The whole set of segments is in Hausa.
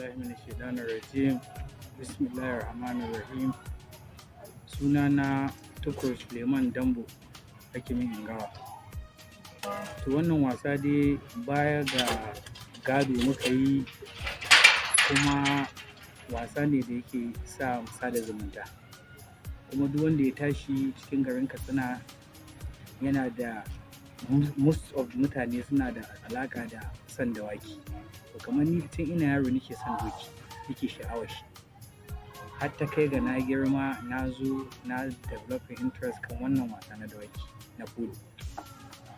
Billahi minash shaitanir rajim. Bismillahir rahmanir rahim. Sunana Tukur Suleiman Dambo, hakimin Ingawa. To, wannan wasa dai, baya ga gado muka yi, kuma wasa ne da yake sa sada zumunta. Kuma duk wanda ya tashi cikin garin Katsina yana da, most of mutane suna da alaƙa da son dawaki. To, kamar ni, tun ina yaro nake son doki, nake sha'awar shi. Har ta kai ga na girma, na zo na developing interest kan wannan wasa na dawaki na polo.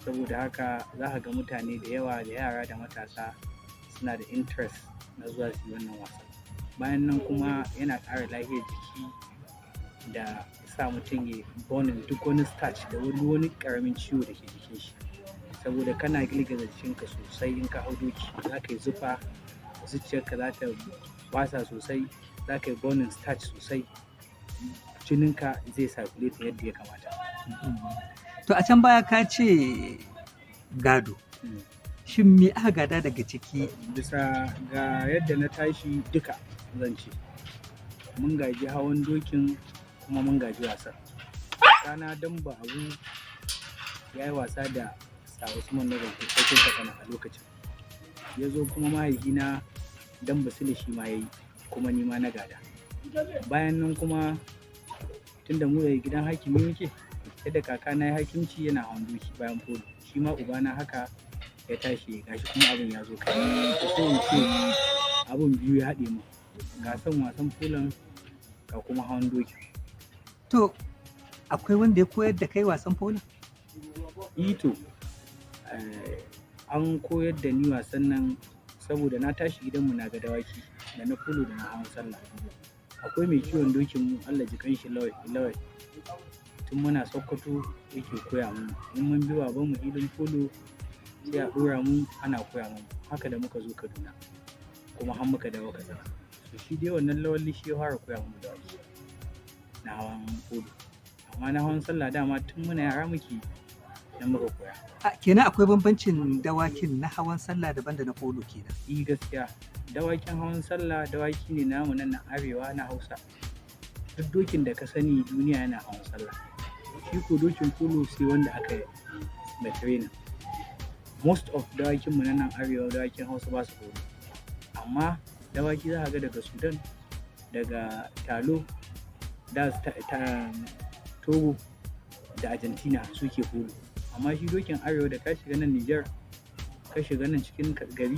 Saboda haka za ka ga mutane da yawa, da yara da matasa, suna da interest na zuwa su yi wannan wasa. Bayan nan kuma yana ƙara lafiyar jiki da sa mutum ya burning duk wani starch da wani ƙaramin ciwo da ke jikin shi. Saboda kana girgiza jikinka sosai in ka hau doki, za ka yi zufa, zuciyarka za ta wasa sosai, za ka yi burning starch sosai, jininka zai circulate yadda ya kamata. To, a can baya ka ce gado. Shin me aka gada daga ciki? Bisa ga yadda na tashi, duka zan ce. Mun gaji hawan dokin kuma mun gaji wasan. Kakana Damba Abu ya yi wasa da Sir Usman na Zanko, Sarkin Katsina a lokacin. Ya zo kuma mahaifina Damba Sule shi ma ya yi, kuma ni ma na gada. Bayan nan kuma, tunda mu daga gidan hakimi muke, yadda kakana ya hakimci yana hawan doki bayan polo. Shi ma ubana haka ya tashi, gashi kuma abin ya zo kai. To, sai in ce abin biyu ya haɗe mun. Ga son wasan polon, ga kuma hawan doki. To, akwai wanda ya koyar da kai wasan polo? Eh to, an koyar da ni wasan nan saboda na tashi gidanmu na ga dawaki, da na polo da na hawan sallah. Akwai mai kiwon dokin mu, Allah ji ƙanshi, Lawal Lawal. Tun muna Sokoto yake koya mun. In mun bi babanmu filin polo, sai a ɗora mu ana koya mun. Haka da muka zo Kaduna kuma har muka dawo Katsina. To, shi dai wannan Lawali shi ya fara koya mun dawaki na hawan polo. Amma na hawan sallah dama tun muna yara muke nan muka koya. A kenan akwai bambancin dawakin na hawan sallah daban da na polo kenan. Eh, gaskiya. Dawakin hawan sallah dawaki ne namu nan na arewa, na Hausa. Duk dokin da ka sani duniya yana hawan sallah. Shi ko dokin polo sai wanda aka yi mai training. Most of dawakin mu na nan arewa, dawakin Hausa, ba su polo. Amma dawaki za ka ga daga Sudan, daga Talo, da ta Togo da Argentina suke polo. Amma shi dokin arewa, da ka shiga nan Nijar, ka shiga nan cikin gari,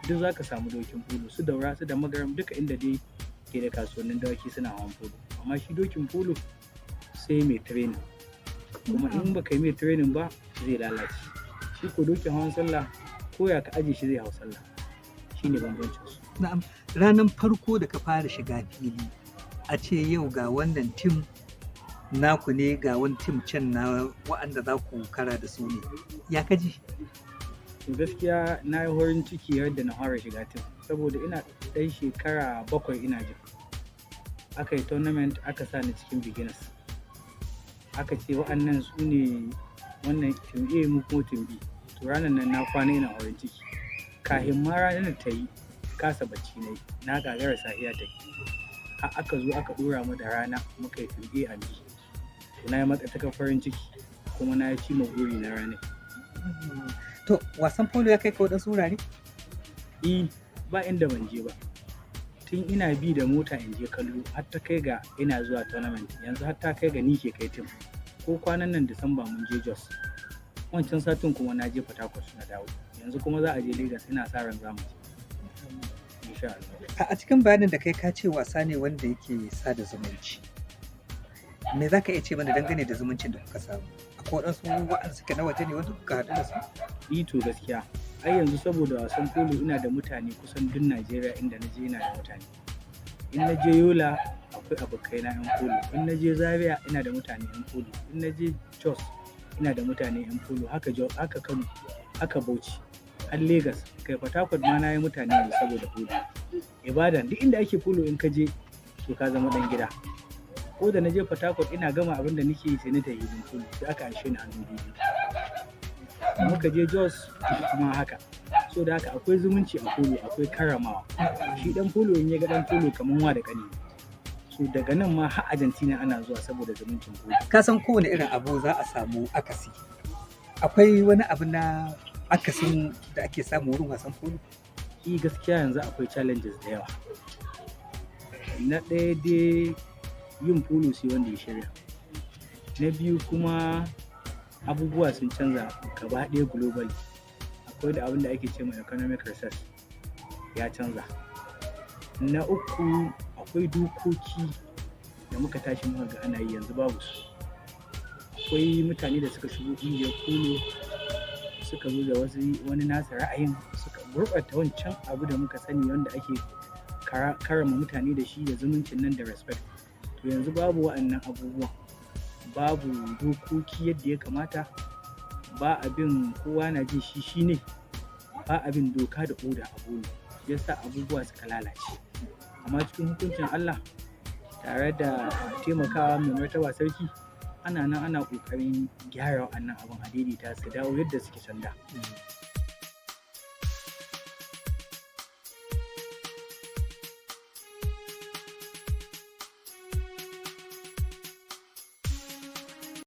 duk za ka samu dokin polo. Su Daura, su Damagaram, duka inda dai ke da kasuwannin dawaki suna hawan polo. Amma shi dokin polo sai mai training. Kuma in ba ka yi mai training ba, zai lalace. Shi ko dokin hawan sallah, ko ya ka aje shi, zai hau sallah. Shi ne bambancin su. Na'am, ranar farko da ka fara shiga fili, a ce yau ga wannan team naku ne, ga wani team can na wa'anda za ku kara da su ne. Ya ka ji? To, gaskiya na yi farin ciki yadda na fara shiga team, saboda ina ɗan shekara 7 ina jin. Aka yi tournament, aka sa ni cikin beginners. Aka ce wa'annan su ne wannan team A, mu kuma team B. To, ranar nan na kwana ina farin ciki. Kafin ma ranar ta yi, kasa bacci na yi, na gagara safiya ta yi. Har aka zo aka ɗora mu da rana muka yi team A and B. To, na yi matuƙar farin ciki kuma na yi cimma buri na ranar. To, wasan polo ya kai ka waɗansu wurare? Eh, ba inda ban je ba. Tun ina bi da mota in je kallo, har ta kai ga ina zuwa tournament. Yanzu har ta kai ga ni ke kai team. Ko kwanan nan Disamba mun je Jos. Wancan satin kuma na je Port Harcourt na dawo. Yanzu kuma za a je Lagos, ina sa ran za mu je. Insha Allah. A cikin bayanin da kai, ka ce wasa ne wanda yake sada zumunci. Me za ka iya ce mana dangane da zumuncin da kuka samu? Akwai waɗansu waɗanda suke na waje ne wanda kuka haɗu da su? Eh to, gaskiya. Ai yanzu saboda wasan polo ina da mutane kusan duk Najeriya, inda na je ina da mutane. In na je Yola akwai abokaina 'yan polo. In na je Zaria ina da mutane 'yan polo. In na je Jos ina da mutane 'yan polo. Haka Jos, haka Kano, haka Bauchi, har Lagos. Kai, Port Harcourt ma na yi mutane yanzu saboda polo. Ibadan, duk inda ake polo in ka je, to ka zama ɗan gida. Ko da na je Port Harcourt, ina gama abin da nake yi sai na tafi filin polo, sai aka anshe ni hannu biyu. Muka je Jos kuma haka. So da haka akwai zumunci a polo, akwai karramawa. Shi dan polo in ya ga dan polo kaman wa da ƙani. So daga nan ma har Argentina ana zuwa saboda zumuncin polo. Ka san kowane irin abu za a samu akasi. Akwai wani abu na akasin da ake samu wurin wasan polo? Eh, gaskiya yanzu akwai challenges da yawa. Na ɗaya dai, yin polo sai wanda ya shirya. Na biyu kuma, abubuwa sun canza gaba ɗaya globally. Akwai da abin da ake ce ma economic research ya canza. Na uku, akwai dokoki da muka tashi muka ga ana yi, yanzu babu su. Akwai mutane da suka shigo ƙungiyar polo, suka zo da wasu wani nasa ra'ayin, suka gurɓata wancan abu da muka sani wanda ake karrama mutane da shi, da zumuncin nan da respect. To yanzu babu wa'annan abubuwan, babu dokoki yadda ya kamata, ba abin kowa na jin shi shi ne, ba abin doka da oda a polo, shi yasa abubuwa suka lalace. Amma cikin hukuncin Allah, tare da taimakawa mai martaba sarki, ana nan ana ƙoƙarin gyara wa'annan abun, a daidaita su dawo yadda suke can da.